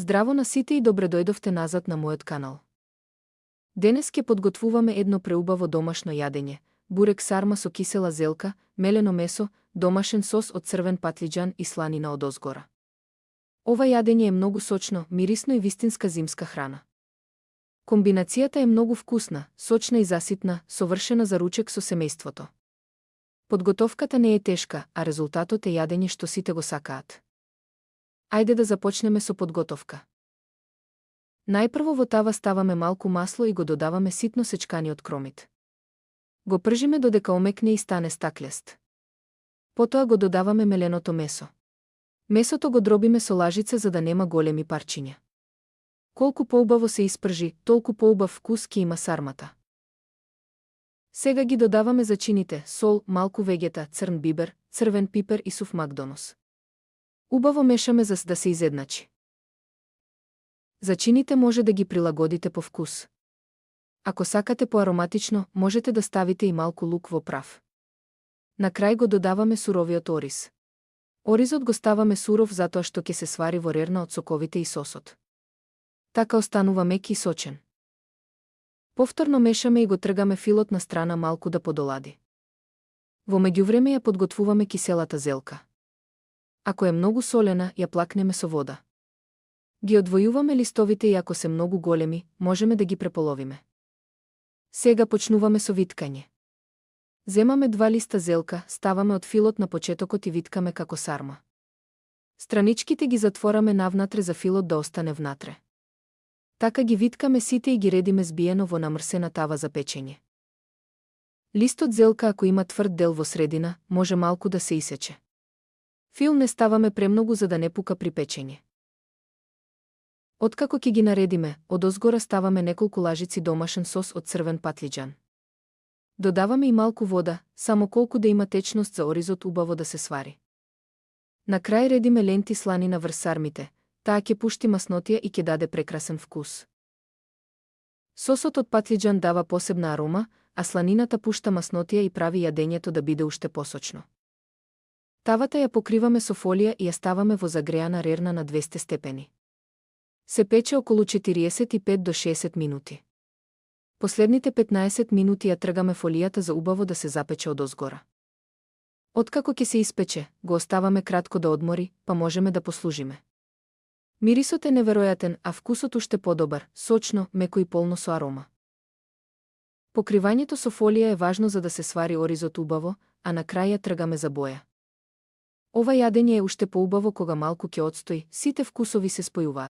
Здраво на сите и добре дојдовте назад на мојот канал. Денес ќе подготвуваме едно преубаво домашно јадење: бурек сарма со кисела зелка, мелено месо, домашен сос од црвен патлиџан и сланина од озгора. Ова јадење е многу сочно, мирисно и вистинска зимска храна. Комбинацијата е многу вкусна, сочна и заситна, совршена за ручек со семејството. Подготовката не е тешка, а резултатот е јадење што сите го сакаат. Ајде да започнеме со подготовка. Најпрво во тава ставаме малку масло и го додаваме ситно сечканиот кромит. Го пржиме додека омекне и стане стаклест. Потоа го додаваме меленото месо. Месото го дробиме со лажица за да нема големи парчиња. Колку поубаво се испржи, толку поубав вкус ќе има сармата. Сега ги додаваме зачините: сол, малку вегета, црн бибер, црвен пипер и сув макдонос. Убаво мешаме за да се изедначи. Зачините може да ги прилагодите по вкус. Ако сакате поароматично, можете да ставите и малку лук во прав. На крај го додаваме суровиот ориз. Оризот го ставаме суров затоа што ќе се свари во рерна од соковите и сосот. Така останува мек и сочен. Повторно мешаме и го тргаме филот на страна малку да подолади. Во меѓувреме ја подготвуваме киселата зелка. Ако е многу солена, ја плакнеме со вода. Ги одвојуваме листовите и ако се многу големи, можеме да ги преполовиме. Сега почнуваме со виткање. Земаме 2 листа зелка, ставаме од филот на почетокот и виткаме како сарма. Страничките ги затвораме навнатре за филот да остане внатре. Така ги виткаме сите и ги редиме збиено во намрсена тава за печење. Листот зелка, ако има тврд дел во средина, може малку да се исече. Фил не ставаме премногу за да не пука при печење. Откако ќе ги наредиме, од озгора ставаме неколку лажици домашен сос од црвен патлиџан. Додаваме и малку вода, само колку да има течност за оризот убаво да се свари. На крај редиме ленти сланина врз сармите, таа ќе пушти маснотија и ќе даде прекрасен вкус. Сосот од патлиџан дава посебна арома, а сланината пушта маснотија и прави јадењето да биде уште посочно. Тавата ја покриваме со фолија и ја ставаме во загреана рерна на 200 степени. Се пече околу 45 до 60 минути. Последните 15 минути ја тргаме фолијата за убаво да се запече од озгора. Откако ќе се испече, го оставаме кратко да одмори, па можеме да послужиме. Мирисот е неверојатен, а вкусот уште подобар, сочно, меко и полно со арома. Покривањето со фолија е важно за да се свари оризот убаво, а на крај ја тргаме за боја. Ова јадење е уште поубаво кога малку ќе отстои, сите вкусови се спојуваат.